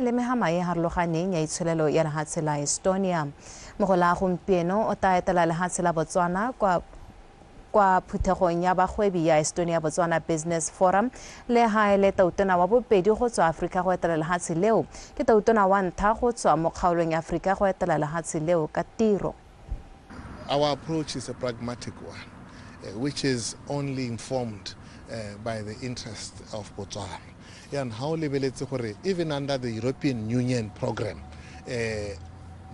le mehama e harologaneng ya itsholelo ya lehatshe la Estonia. Mogola gompieno o tla etela lehatshe la Botswana kwa phuthegong ya bagwebi ya Estonia Botswana Business Forum le ha ele tautona wa bobedi go tswa Afrika go etela lehatshe leo ke tautona wa ntlha go tswa mo kgaolong ya Afrika go etela lehatshe leo ka tiro. Our approach is a pragmatic one, which is only informed by the interest of Botswana. And how lebeletse gore even under the European Union program,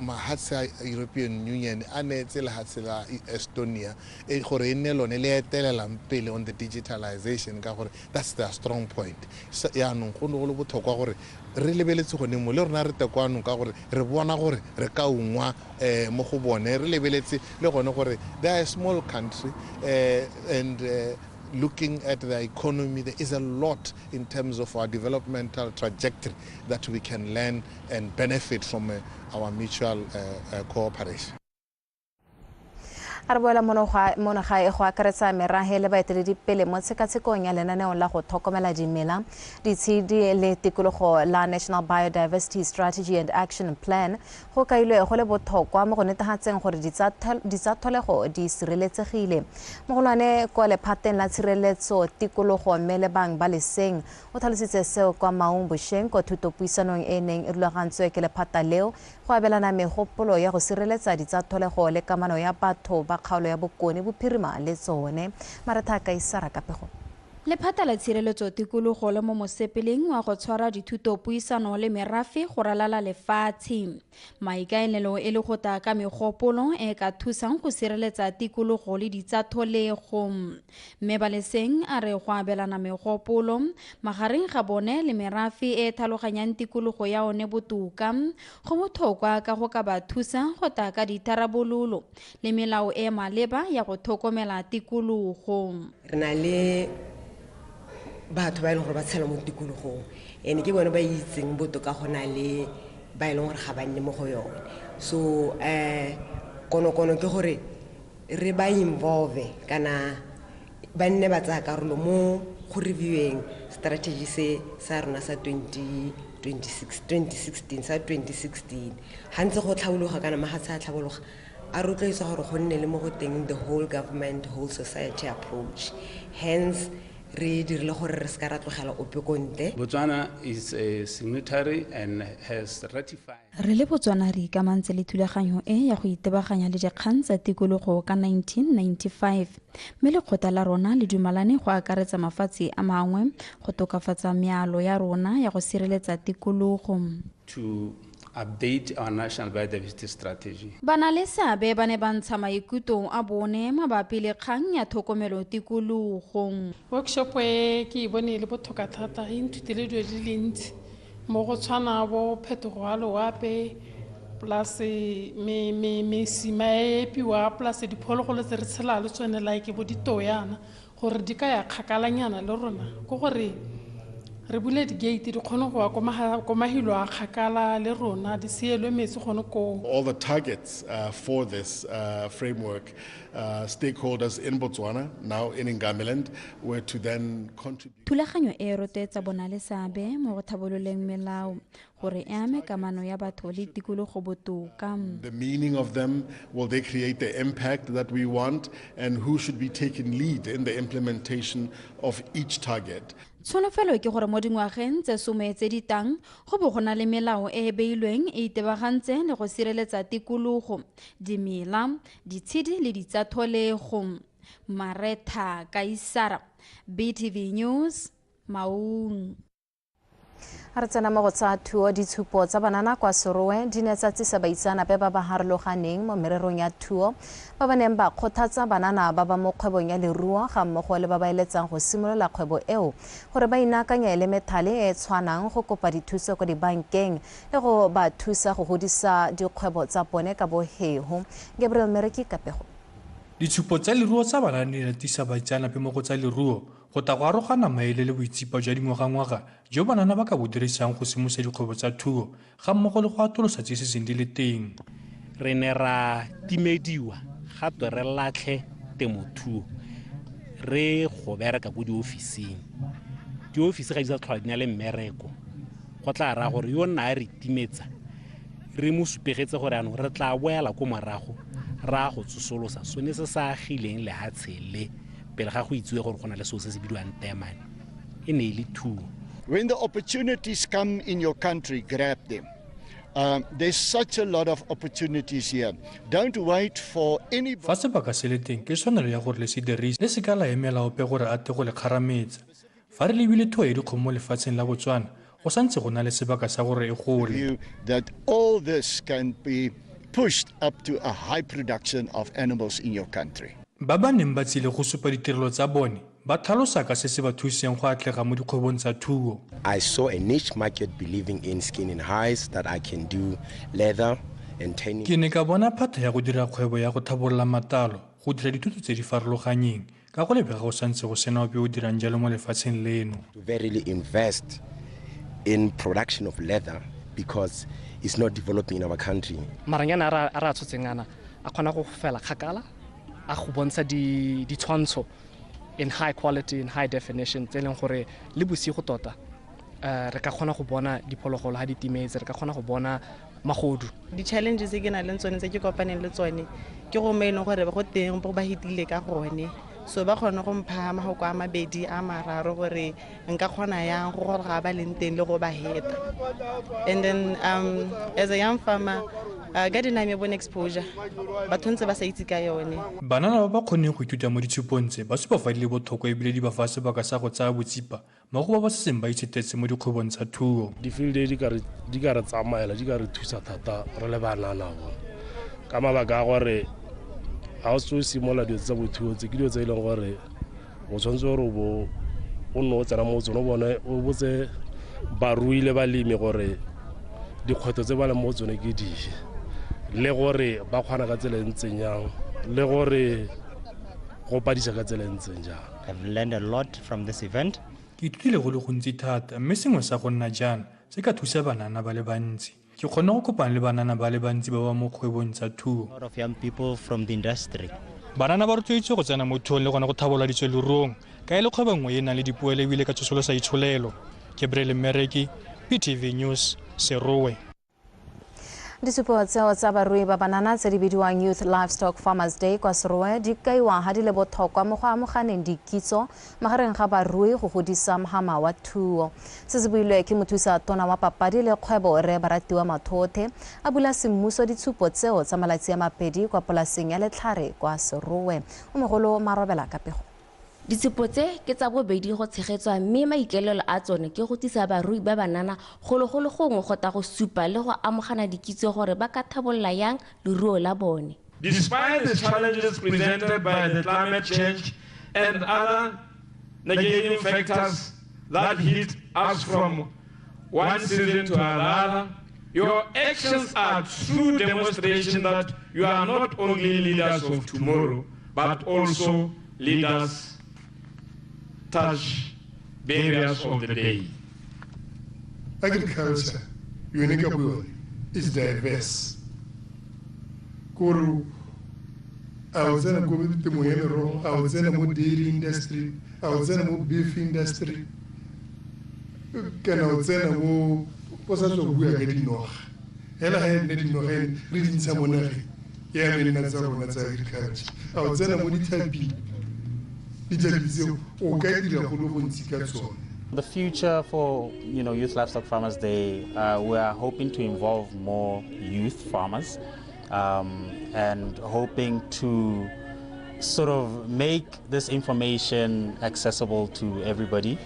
mahatshe a European Union a neetse lehatshe la Estonia e gore e nne lone le etelelang pele on the digitalization ka gore that's their strong point. Yaanong go ne go le botlhokwa gore re lebeletse gone mo le rona re te kwano ka gore re bona gore re ka ungwa mo go bone re lebeletse le gone gore they are a small country and looking at the economy, there is a lot in terms of our developmental trajectory that we can learn and benefit from our mutual cooperation. A re boela mono gae go akaretsa merahe le baeteledipele mo tshekatshekong ya lenaneo la go tlhokomela dimela, ditshedi le tikologo la National Biodiversity Strategy and Action Plan go kailwe go le botlhokwa mo go netefatseng gore ditsa tlholego di sireletsegile. Mogolwane kwa lephateng la tshireletso tikologo mme Lebang Baleseng o tlhalositse seo kwa Maung bošeng kwa thutopuisanong e neng e rulagantswe ke lephata leo go abelana megopolo ya go sireletsa ditsa tlholego le kamano ya batho ba kgaolo ya Bokone Bophirima le tsone. Maretha Kaisara ka pego. Lephata la tshireletso tikologo le mo mosepeleng wa go tshwara dithutopuisano le merafe go ralala lefatshe, maikaelelo e le go ta ka megopolo e ka thusang go sireletsa tikologo le ditsa tlholego. Mme Baleseng a re go abelana megopolo magareng ga bone le merafe e tlhaloganyang tikologo ya one botoka go botlhokwa ka go ka ba thusa go ta ka ditharabololo le melao e maleba ya go tlhokomela tikologo. Re na le batho ba e leng gore ba tshela mo tikologong and ke bone ba itseng botoka go na le ba e leng gore ga ba nne mo go yone. So konokono ke gore re ba involve kana ba nne ba tsaya karolo mo go revieweng strategy se sa rona sa 2026 2016 sa 2016. Ga ntse go tlhabologa kana mafatshe a tlhabologa, a rotloetsa gore go nne le mo go teng the whole government, whole society approach. Hence re dirile gore re se ka ra tlogela ope ko ntle. Botswana is a signatory and has ratified. Re le Botswana re ikamantse le thulaganyo e ya go itebaganya le dikgang tsa tikologo ka 1995, mme lekgotla la rona le dumalane go akaretsa mafatshe a mangwe go tokafatsa mealo ya rona ya go sireletsa tikologo. To update our national biodiversity strategy. Ba na le seabe ba ne ba ntsha maikutlo a bone mabapi le kgang ya tlhokomelo tikologo. Workshop e ke e bone e le botlhokwa thata, e nthutile dilo di le ntsi mo go tshwana bo phetogo ya loape, plus mesima e epiwa, plus diphologolo tse re tshela le tsone like bo ditoyana gore di ka ya kgakalanyana le rona ke gore re bule di-gate di kgone go ya ko mahilo a kgakala le rona di sielwe metsi gone koo. All the targets for this framework, stakeholders in Botswana, now in Ngamiland, were to then contribute. Thulaganyo e rotloetsa bona le seabe mo go tlhabololeng melao gore e ame kamano ya batho le tikologo botoka. The meaning of them, will they create the impact that we want, and who should be taking lead in the implementation of each target. Tsholofelo ke gore mo dingwageng tse 10 tse di tang go bo go na le melao e e beilweng e itebagantse le go sireletsa tikologo, dimela, ditshedi le ditsa tlholego. Maretha Kaisara, BTV News, Maung. Re tsena mo go tsa thuo. Ditshupo tsa banana kwa Serowe di ne tsa tsisa baitseanape ba ba harologaneng mo mererong ya thuo ba ba neng ba kgothatsa banana ba ba mo kgwebong ya leruo ga mmogo le ba ba eletsang go simolola kgwebo eo gore ba inaakanye le methale e e tshwanang go kopa dithuso kwa dibankeng le go ba thusa go godisa dikgwebo tsa bone ka boheho. Gabriel Mereki ka pego. Ditshupo tsa leruo tsa banana di ratisa baitseanape mo go tsa leruo go tla go arogana maele le boitsipa jwa dingwagangwaga jo banana ba ka bo dirisang go simolosa dikgwebo tsa thuo ga mmogo le go atolosa tse setseng di le teng. Re ne ra timediwa gape re latlhe temothuo re go bereka ko diofising. Diofisi ga di sa tlhola di na le mmereko. Go tla raya gore yo nna a re timetsa re mo supegetse gore anong re tla boela ko morago ra go tsosolosa sone se sa agileng lehatshe le pele ga go itsiwe gore go na le seo se se bidiwang teemane e ne e le thuo. When the opportunities come in your country, grab them. There's such a lot of opportunities here. Don't wait for any. Fa sebaka se le teng ke tshwanelo ya gore le se dirise le se ka la emela ope gore a te go le kgarametsa. Fa re lebile thuo ya dikgomo mo lefatsheng la Botswana, go santse go na le sebaka sa gore e gole. That all this can be pushed up to a high production of animals in your country. Ba ba neng ba tsile go supa ditirelo tsa bone ba tlhalosa ka se se ba thuseng go atlega mo dikgwebong tsa thuo. I saw a niche market believing in skin and hides that I can do leather and tanning. Ke ne ka bona phatha ya go dira kgwebo ya go tlhabolola matalo go dira dithuto tse di farologanyeng ka go lebega go santse go sena ope o dirang jalo mo lefatsheng leno. To verily invest in production of leather because it's not developing in our country. Maranyane a re a tshotseng ana a kgona go fela kgakala a go bontsha ditshwantsho in high quality, in high definition, tse leng gore le bosigo tota re ka kgona go bona diphologolo ha di timetse, re ka kgona go bona magodu. Di-challenges tse ke nang le tsone tse ke kopaneng le tsone ke go mo e leng gore go teng bo ba hitile ka gone, so ba kgone go mpha mahoko a mabedi a mararo gore nka kgona yang go gore ga ba leng teng le go ba heta. And then as a young farmer ka diname bone exposure batho ntse ba sa itse ka yone. Banana ba ba kgonneng go ithuta mo ditshupong tse ba supa fa di le botlhokwa ebile di ba fa sebaka sa go tsaya botsipa mo go ba ba setseng ba itshetetse mo dikgwebong tsa thuo. Di-field day di ka re tsamaela, di ka re thusa thata re le banana bo ka mabaka a gore ga o se o simolola dilo tsa bothuo tse ke dilo tse e leng gore o tshwanetse gore o bo o nne o tsena mo tsone o bone o botse barui le balemi gore dikgwetlho tse ba leng mo tsone ke dife le gore ba kgona ka tsela e ntseng jang le gore go padisa ka tsela e ntseng jang. I've learned a lot from this event. Ke ithutile go le gontsi thata mme sengwe sa go nna jaana se ka thusa banana ba le bantsi. Ke kgone go kopana le banana ba le bantsi ba ba mo kgwebong tsa thuo. A lot of young people from the industry. Banana ba rotloeditswe go tsena mo thuong le gone go thabola ditsweleruong ka e le kgwebo nngwe e e nang le dipoelo ebile ka tsosolosa itsholelo. Ke Brele Mmereki, PTV News, Serowe. Disupo tseo tsa barui ba banana tse di bidiwang Youth Livestock Farmers Day kwa Serowe di kaiwa ha di le botlhokwa mo go amoganeng dikitso magareng ga barui go godisa mhama wa thuo. Se se builwe ke mothusa tona wa papadi le kgwebo re Baratiwa Mathothe a bula semmuso ditshupo tseo tsa malatsi a mapedi kwa polaseng ya Letlhare kwa Serowe. O mogolo Marobela ka pego. Ditshupo tse ke tsa bobedi go tshegetswa mme maikaelelo a tsone ke go tlisa barui ba banana golo-golo gongwe go ta go supa le go amogana dikitso gore ba ka thabolola yang leruo la bone. Despite the challenges presented by the climate change and other negative factors that hit us from one season to another, your actions are true demonstration that you are not only leaders of tomorrow, but also leaders touch barriers of the day. Agriculture, unique is diverse. Koro, I was in a I was in a dairy industry, I was in a beef industry. Can I was in a reading someone. Yeah, agriculture. I was in a The future for Youth Livestock Farmers Day, we are hoping to involve more youth farmers and hoping to sort of make this information accessible to everybody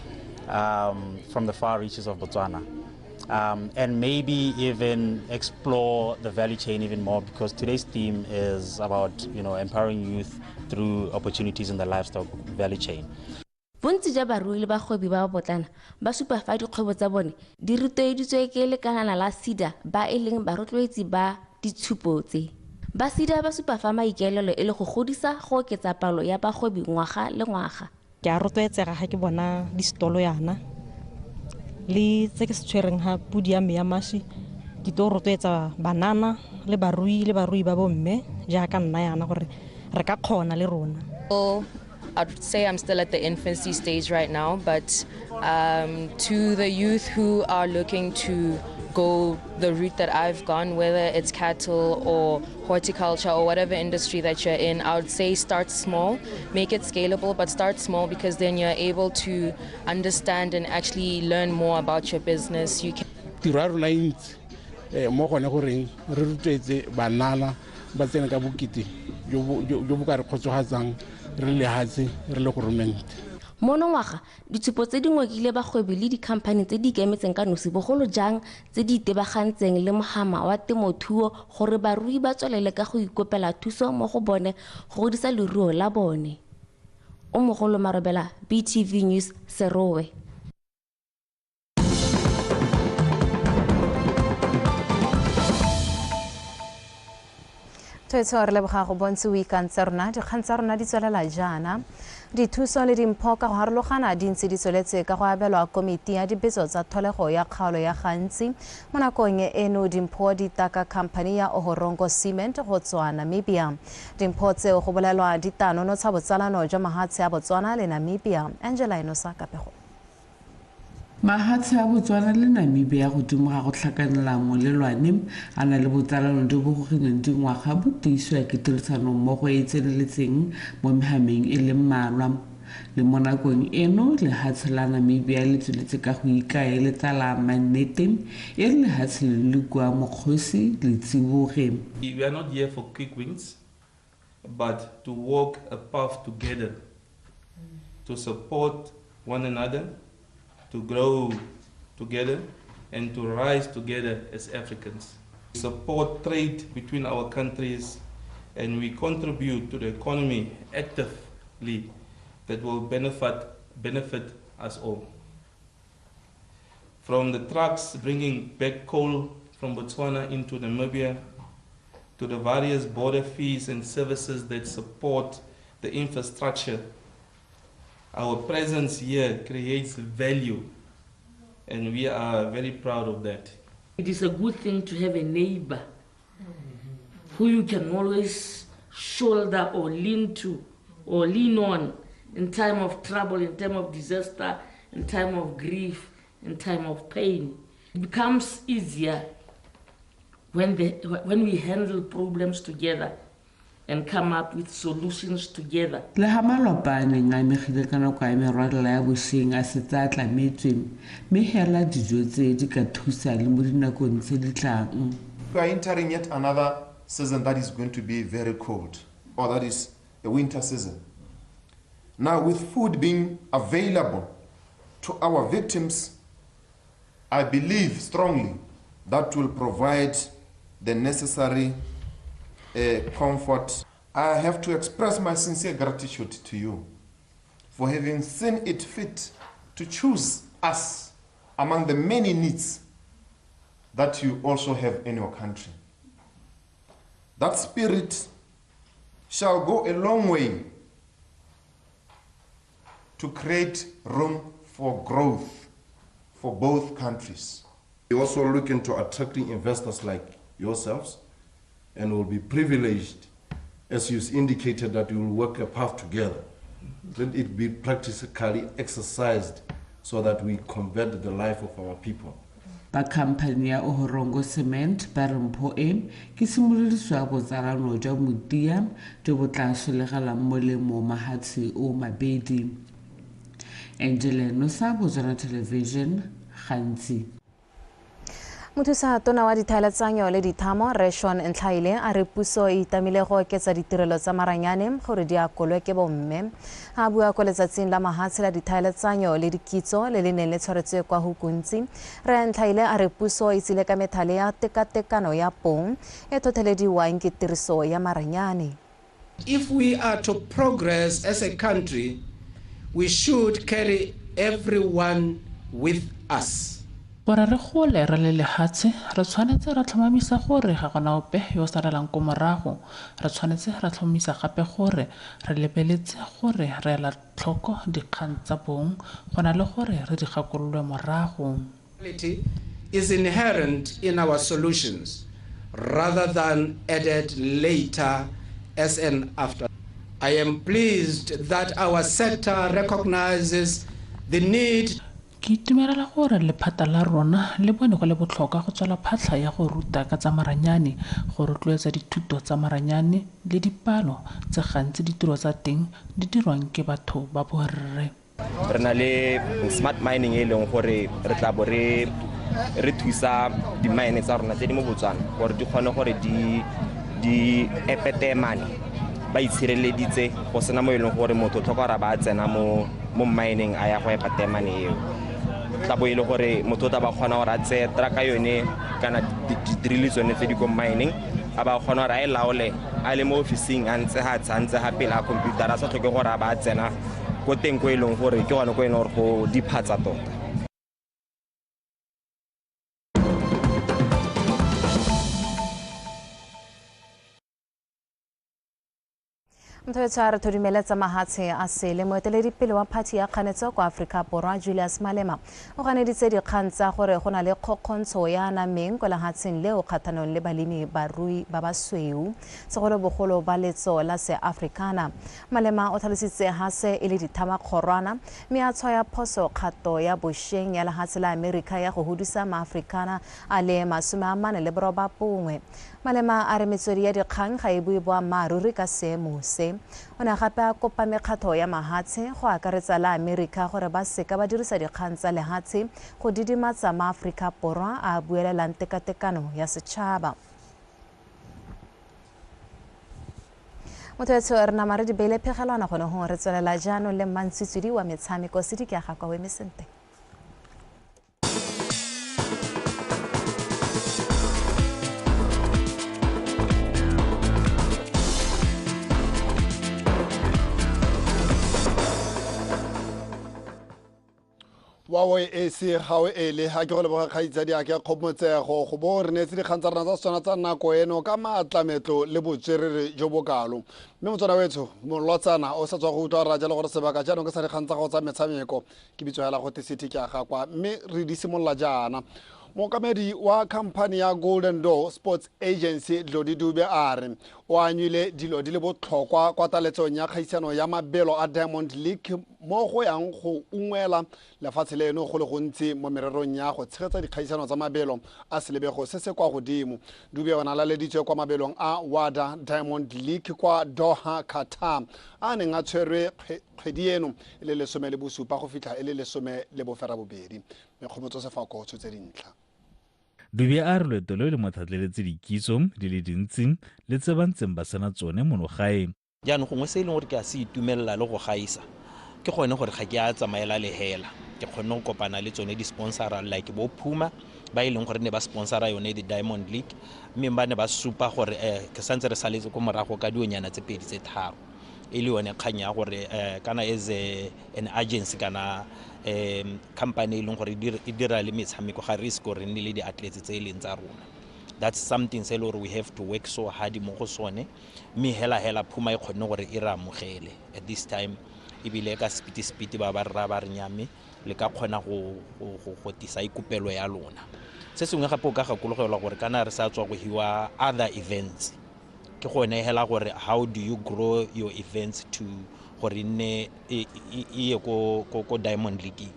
from the far reaches of Botswana. And maybe even explore the value chain even more, because today's theme is about empowering youth through opportunities in the livestock value chain. Bontsi jwa barui le bagwebi ba babotlana ba supa fa dikgwebo tsa bone di rotloeditswe ke lekalana la SEDA ba e leng barotloetsi ba ditshupo tse. Ba SEDA ba supa fa maikaelelo e le go godisa go oketsa palo ya bagwebi ngwaga le ngwaga. Ke a rotloetsega ga ke bona disitolo yana le tse ke se tshwereng ga pudi ya me ya mašwi, ke tlo rotloetsa banana le barui ba bomme jaaka nna yana gore re ka kgona le rona. I'd say I'm still at the infancy stage right now, but to the youth who are looking to go the route that I've gone, whether it's cattle or horticulture or whatever industry that you're in, I would say start small, make it scalable, but start small, because then you're able to understand and actually learn more about your business. You can Tiro ya rona e ntsi mo gone goreng re rotloetse banana ba tsene ka bokete jo bo ka re kgotsofatsang re lehatshe re le goromente. Monongwaga ditshupo tse di ngokile bagwebi le dikhamphani tse di ikemetseng ka nosi bogolo jang tse di itebagantseng le mogama wa temothuo gore barui ba tswelele ka go ikopela thuso mo go bone go godisa leruo la bone. O Mogolo Marobela, BTV News, Serowe. Tshwetso re leboga go bontse o ikantse rona dikgang tsa rona di tswelela jaana. Dithuso le dimpho ka go harologana di ntse di tsweletse ka go abelwa komiti ya dibetso tsa tlholego ya kgaolo ya Gantsi. Mo nakong eno dimpho di taka khamphani ya Ohorongo Cement go tswa Namibia. Dimpho tseo go bolelwa di tla nonotsha botsalano jwa mahatshe a Botswana le Namibia. Angela Enosa ka pego. Mahatshe a Botswana le Namibia godimo ga go tlhakanela molelwane a na le botsalano jo bo gogileng dingwaga bo tiisiwa ke tirisanommogo e e tseneletseng mo mehameng e le mmalwa. Le mo nakong eno lehatshe la Namibia le tsweletse ka go ikaeletsa la mannete e re lehatshe le le kua mokgosi le tsiboge. We are not here for quick wins, but to walk a path together, to support one another, to grow together and to rise together as Africans. We support trade between our countries and we contribute to the economy actively that will benefit us all. From the trucks bringing back coal from Botswana into Namibia, to the various border fees and services that support the infrastructure, our presence here creates value, and we are very proud of that. It is a good thing to have a neighbor who you can always shoulder or lean to or lean on in time of trouble, in time of disaster, in time of grief, in time of pain. It becomes easier when we handle problems together and come up with solutions together. Le ha malapa a neng a amegile ka nako ya merwalela ya bošeng a setse a tlametswe, mme hela dijo tse di ka thusa le mo dinakong tse di tlang. We are entering yet another season that is going to be very cold, or that is the winter season. Now, with food being available to our victims, I believe strongly that will provide the necessary comfort. I have to express my sincere gratitude to you for having seen it fit to choose us among the many needs that you also have in your country. That spirit shall go a long way to create room for growth for both countries. We also look into attracting investors like yourselves, and will be privileged, as you indicated, that we will work a path together. Let it be practically exercised so that we convert the life of our people. Ba khamphani ya Ohorongo Cement ba re mpho e ke simolodiso ya botsalano jwa motia jo bo tla solegelang molemo mahatshe o mabedi. Angela Nosa, Botswana Television, Gantsi. Mothusa tona wa dithaeletsanyo le dithamo Rre Sean Ntlhaile a re puso e itamile go oketsa ditirelo tsa maranyane gore di akolwe ke bomme. A bua ko letsatsing la mahatshe la dithaeletsanyo le dikitso le le neng le tshwaretswe kwa Hukuntsi, Rre Ntlhaile a re puso e tsile ka methale ya tekatekano ya bong e thothelediwang ke tiriso ya maranyane. If we are to progress as a country, we should carry everyone with us. Gore re gole re le lehatshe, re tshwanetse ra tlhomamisa gore ga gona ope yo o salelang ko morago. Re tshwanetse ra tlhomamisa gape gore re lebeletse gore re ela tlhoko dikgang tsa bong go na le gore re di gakololwe morago. Is inherent in our solutions rather than added later as an after. I am pleased that our sector recognizes the need. Ke itumelela gore lephata la rona le bone go le botlhokwa go tswala phatlha ya go ruta ka tsa maranyane, go rotloetsa dithuto tsa maranyane le dipalo tse gantsi ditiro tsa teng di dirwang ke batho ba borre. Re na le smart mining e leng gore re tla bo re thusa di-mine tsa rona tse di mo Botswana gore di kgone gore di epe mane ba itshireleditse go sena mo e leng gore motho o tlhoka gore ba tsena mo mining a ya go epa temane eo. Tla bo e le gore motho o tla ba kgona gore a tseye trucka yone kana di-drill tsone tse di ko mining, a ba kgona gore a e laole a le mo ofising a ntse ga ntse ga pele a computer, a sa tlhoke gore a ba tsena ko teng ko e leng gore ke gone ko e leng gore go diphatsa tota. Motho re thodumeletsa mahatshe a sele. Moeteledipele wa phathi ya kganetso kwa Aforika Borwa Julius Malema o ganeditse dikgang tsa gore go na le kgokgontsho ya nameng kwa lehatsheng leo kgathanong le balemi barui ba basweu, segolobogolo ba letso la seAfrikana. Malema o tlhalositse ha se e le dithamakgorwana mme a tshwaya phoso kgato ya bošeng ya lehatshe la Amerika ya go hudusa maAfrikana a le 49. Malema a re metswedi ya dikgang ga e bue boammaaruri ka seemo se. O ne gape a kopa mekgatho ya mahatshe go akaretsa la Amerika gore ba seka ba dirisa dikgang tsa lehatshe go didimatsa maAforika Borwa a buelelang tekatekano ya setšhaba. Motho etsho re nama re di beile phegelwana gone gongwe re tswelela jaanong le mmantswitswidi wa metshameko Sedike ya ga kwa Wemesente. Wawe e se gawe ele ha ke go leboga kgaitsadi a ke kgomotsego go bo re neetse dikgang tsa rona tsa Setswana tsa nako eno ka maatlametlo le botswerere jo bokalo. Mme motswana wetsho molotsana o sa tswa go utlwa ra jalo gore sebaka jaanong ke sa dikgang tsa go tsa metshameko ke bitso hela go te City ke a ga kwa mme re di simolola jaana. Mookamedi wa khamphani ya Golden Door Sports Agency Dlodi Dube a re o anywile dilo di le botlhokwa kwa taletsong ya kgaisano ya mabelo a Diamond League mo go yang go ungwela lefatshe leno go le gontsi mo mererong ya go tshegetsa dikgaisano tsa mabelo a selebego se se kwa godimo. Dube o ne a laleditswe kwa mabelong a WADA Diamond League kwa Doha, Qatar, a neng a tshwerwe kgwedi eno e le 17 go fitlha e le 18. Mekgomotso Sefako o tshotse dintlha. Dube a re loeto leo le mo tlhatlheletse dikitso di le dintsi le tse ba ntseng ba sena tsone mono gae. Jaanong gongwe se e leng gore ke a se itumelela le go gaisa ke gone gore ga ke a tsamaela lehela, ke kgonne go kopana le tsone di-sponsora like bo Puma ba e leng gore ne ba sponsora yone di-Diamond League, mme ba ne ba supa gore ke santse re saletse ko morago ka dionyana tse pedi tse tharo, e le yone kgang ya gore kana as an agency kana company e leng gore e dira le metshameko ga re ise gore nne le di-athletes tse e leng tsa rona. That's something se e le gore we have to work so hard mo go sone, mme hela Puma e kgonne gore e re amogele at this time, ebile ka speed ba ba rra ba re nyame le ka kgona go tisa ikopelo ya lona. Se sengwe gape o ka gakologelwa gore kana re sa tswa go hiwa other events, ke gone hela gore how do you grow your events to gore nne e ye ko Diamond League.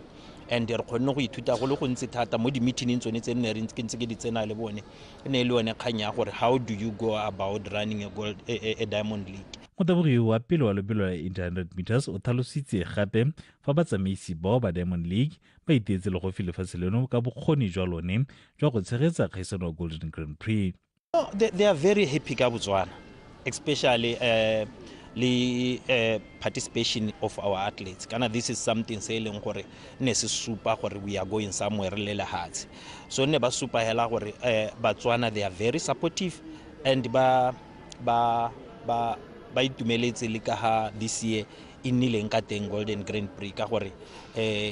And re kgonne go ithuta go le gontsi thata mo di-meeting tsone tse nne re ntse ke di tsena le bone, e ne e le yone kgang ya gore how do you go about running a Diamond League. Motabogi wa pele wa lobelo la 800 meters o tlhalositse gape fa batsamaisi bao ba Diamond League ba iteetse legofi lefatshe leno ka bokgoni jwa lone jwa go tshegetsa kgaisano ya Golden Grand Prix. No, they are very happy ka Botswana, especially le participation of our athletes. Kana this is something se leng gore ne se supa gore we are going somewhere le lehatshe. So ne ba supa hela gore Botswana they are very supportive and ba ba ba ba itumeletse le ka ha this year e nnileng ka teng Golden Grand Prix, ka gore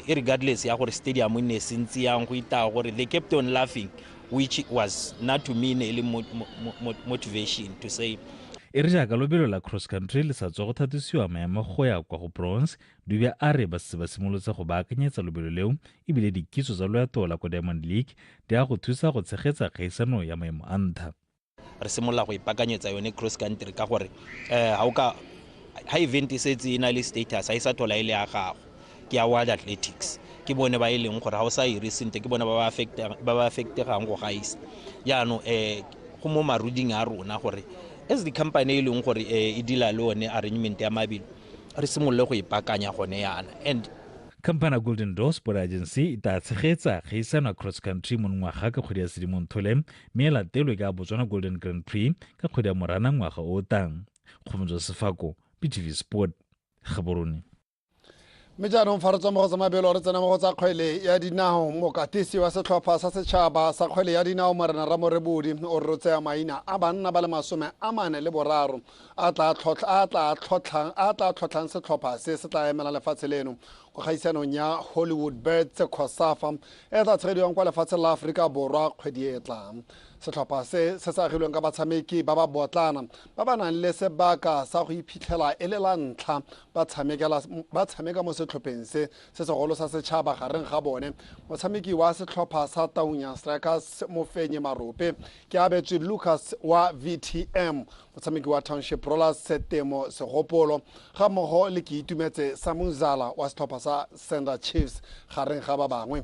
regardless ya gore stadium e ne se ntse yang go itaya gore they kept on laughing, which was not to me e le motivation to say. E re jaaka lobelo la cross country le sa tswa go thatosiwa maemo go ya kwa go bronze, Dube a re ba setse ba simolotse go baakanyetsa lobelo leo, ebile dikitso tsa loeto la ko Diamond League di a go thusa go tshegetsa kgaisano ya maemo a ntlha. Re simolola go ipaakanyetsa yone cross country ka gore ga o ka Ha event e setse e na le status, ha e sa thola e le ya gago, ke ya World Athletics. Ke bone ba e leng gore ha o sa ire sentle, ke bone ba ba affectegang go gaisa. Jaanong go mo maruding a rona gore as the company e leng gore e deala le one arrangement ya mabelo, re simolole go ipaakanya gone yana. And Company Golden Door Sport Agency e tla tshegetsa kgaisano ya cross country monongwaga ka kgwedi ya Sedimonthole, mme e latelwe ka Botswana Golden Grand Prix ka kgwedi ya Moranang ngwaga o o tlang. Kgomotso Sefako, BTV Sport, Gaborone. Mme jaanong fa re tswa mo go tsa mabelo re tsena mo go tsa kgwele ya dinao. Mokatisi wa setlhopha sa setšhaba sa kgwele ya dinao Morena Ramorebodi o re tseya maina a banna ba le 43 a tla tlhotlhang setlhopha se se tla emela lefatshe leno ko kgaisanong ya Hollywood Birds COSAFA e tla tshegediwang kwa lefatsheng la Aforika Borwa kgwedi e tlang. Setlhopha se se sa agilweng ka batshameki ba ba botlana ba ba nang le sebaka sa go iphitlhela e le la ntlha ba tshameka mo setlhopheng se se segolo sa setšhaba. Gareng ga bone motshameki wa setlhopha sa Taung ya Strikers Mofenyi Marope ke abetswe Lucas wa VTM, motshameki wa Township Rollers Setemo Segopolo ga mmogo le ke Itumetse Samuzala wa setlhopha sa Sender Chiefs gareng ga ba bangwe.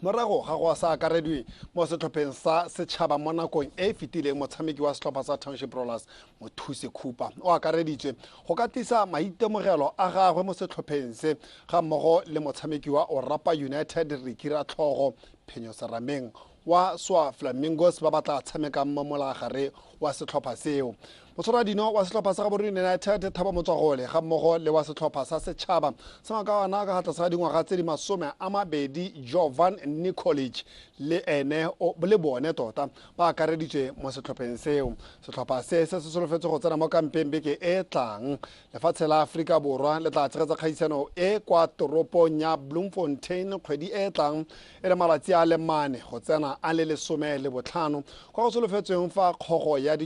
Morago ga go sa akarediwe mo setlhopheng sa setšhaba mo nakong e e fetileng, motshameki wa setlhopha sa Township Rollers Mothusi Khupa o akareditswe go ka tlisa maitemogelo a gagwe mo setlhopheng se ga mmogo le motshameki wa Orapa United Ricky Ratlhogo Phenyo Serameng wa Swa Flamingos ba ba tla tshamekang mo molagare wa setlhopha seo. Motshwaradino wa setlhopha sa Gaborone United Thabo Motswagole ga mmogo le wa setlhopha sa setšhaba sa makawana ka tlase ga dingwaga tse di 20 Jovan Nikolic le ene le bone tota ba akareditswe mo setlhopheng seo. Setlhopha se se solofetse go tsena mo kampeng beke e tlang. Lefatshe la Aforika Borwa le tla tshegetsa kgaisano e kwa toropong ya Bloemfontein kgwedi e tlang e le malatsi a le 4 go tsena a le 15 kwa go solofetsweng fa kgogo ya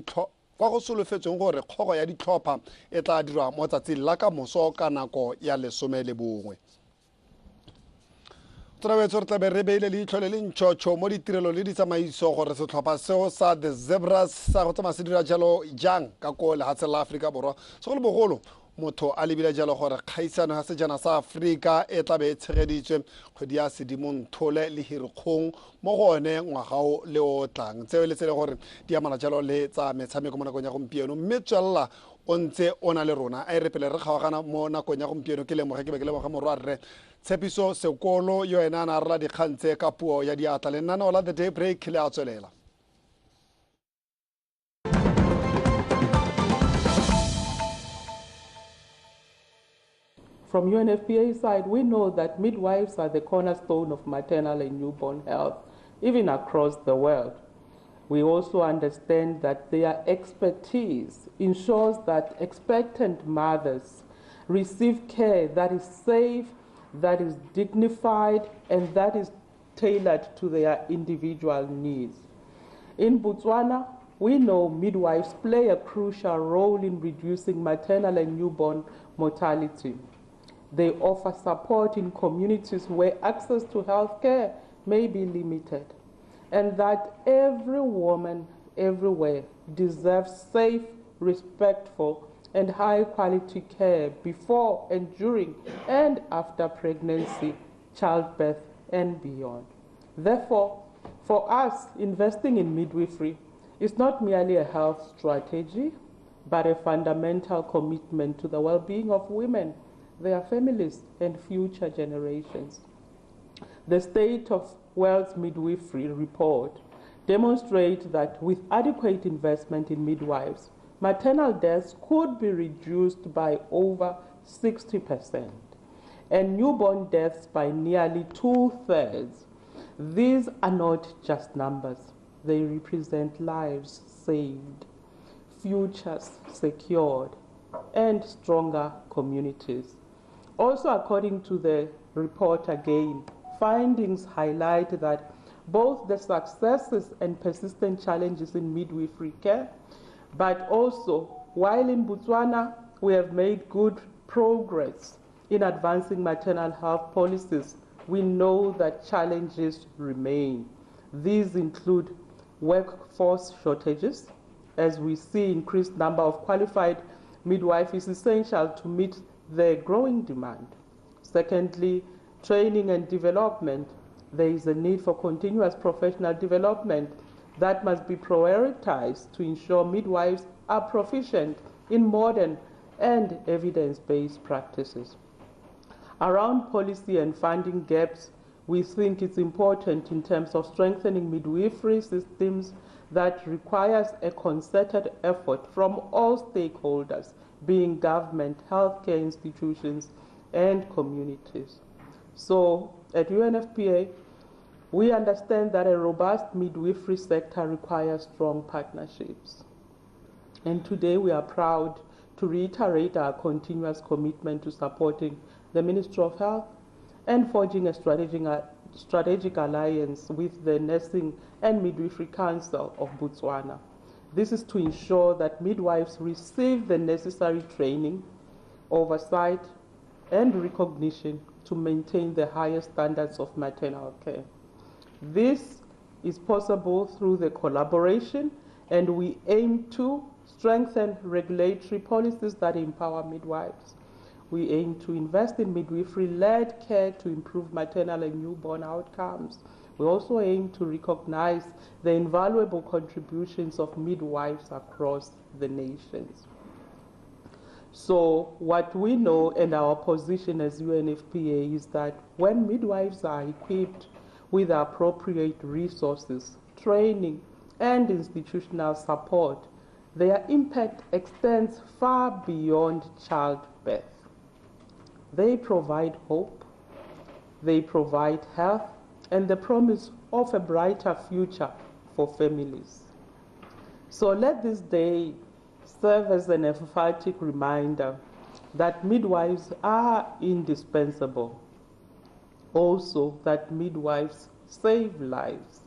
kwa go solofetsweng gore kgogo ya ditlhopha e tla dirwa mo tsatsing la ka moso ka nako ya 11. Tsonawetso re tlabe re beile leitlho le le ntšhotšho mo ditirelo le ditsamaiso gore setlhopha seo sa The Zebras sa go tsamaya se dira jalo jang ka ko lefatsheng la Aforika Borwa, segolobogolo motho a lebile jalo gore kgaisano ya sejana sa Aforika e tlabe e tshegeditswe kgwedi ya Sedimonthole le Hirikgong mo go one ngwaga o le o tlang. Tseo le tsele gore di amana jalo le tsa metshameko mo nakong ya gompieno, mme tswelela o ntse o na le rona. A e re pele re kgaogana mo nakong ya gompieno ke lemoge ke be ke lemoga morwarre Tshepiso Sekolo yo ena a na rola dikgang tse ka puo ya diatla. Lenaneo la The Daybreak le a tswelela. From UNFPA side, we know that midwives are the cornerstone of maternal and newborn health, even across the world. We also understand that their expertise ensures that expectant mothers receive care that is safe, that is dignified, and that is tailored to their individual needs. In Botswana, we know midwives play a crucial role in reducing maternal and newborn mortality. They offer support in communities where access to healthcare may be limited, and that every woman everywhere deserves safe, respectful, and high-quality care before and during and after pregnancy, childbirth, and beyond. Therefore, for us, investing in midwifery is not merely a health strategy, but a fundamental commitment to the well-being of women, their families, and future generations. The State of World's Midwifery Report demonstrates that with adequate investment in midwives, maternal deaths could be reduced by over 60% and newborn deaths by nearly 2/3. These are not just numbers. They represent lives saved, futures secured, and stronger communities. Also, according to the report again, findings highlight that both the successes and persistent challenges in midwifery care, but also while in Botswana we have made good progress in advancing maternal health policies, we know that challenges remain. These include workforce shortages, as we see increased number of qualified midwife is essential to meet the growing demand. Secondly, training and development. There is a need for continuous professional development that must be prioritized to ensure midwives are proficient in modern and evidence-based practices. Around policy and funding gaps, we think it's important in terms of strengthening midwifery systems that requires a concerted effort from all stakeholders, being government, healthcare institutions, and communities. So at UNFPA, we understand that a robust midwifery sector requires strong partnerships. And today we are proud to reiterate our continuous commitment to supporting the Ministry of Health and forging a strategic alliance with the Nursing and Midwifery Council of Botswana. This is to ensure that midwives receive the necessary training, oversight, and recognition to maintain the highest standards of maternal care. This is possible through the collaboration, and we aim to strengthen regulatory policies that empower midwives. We aim to invest in midwifery-led care to improve maternal and newborn outcomes. We also aim to recognize the invaluable contributions of midwives across the nations. So what we know and our position as UNFPA is that when midwives are equipped with appropriate resources, training, and institutional support, their impact extends far beyond childbirth. They provide hope, they provide health, and the promise of a brighter future for families. So let this day serve as an emphatic reminder that midwives are indispensable. Also, that midwives save lives.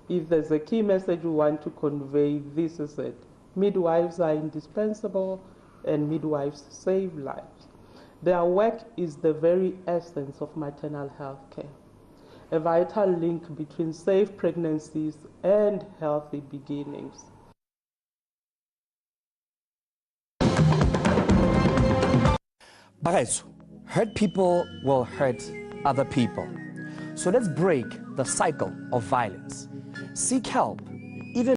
If there's a key message we want to convey, this is it. Midwives are indispensable and midwives save lives. Their work is the very essence of maternal health care, a vital link between safe pregnancies and healthy beginnings. Bagaetso, hurt people will hurt other people. So let's break the cycle of violence. Seek help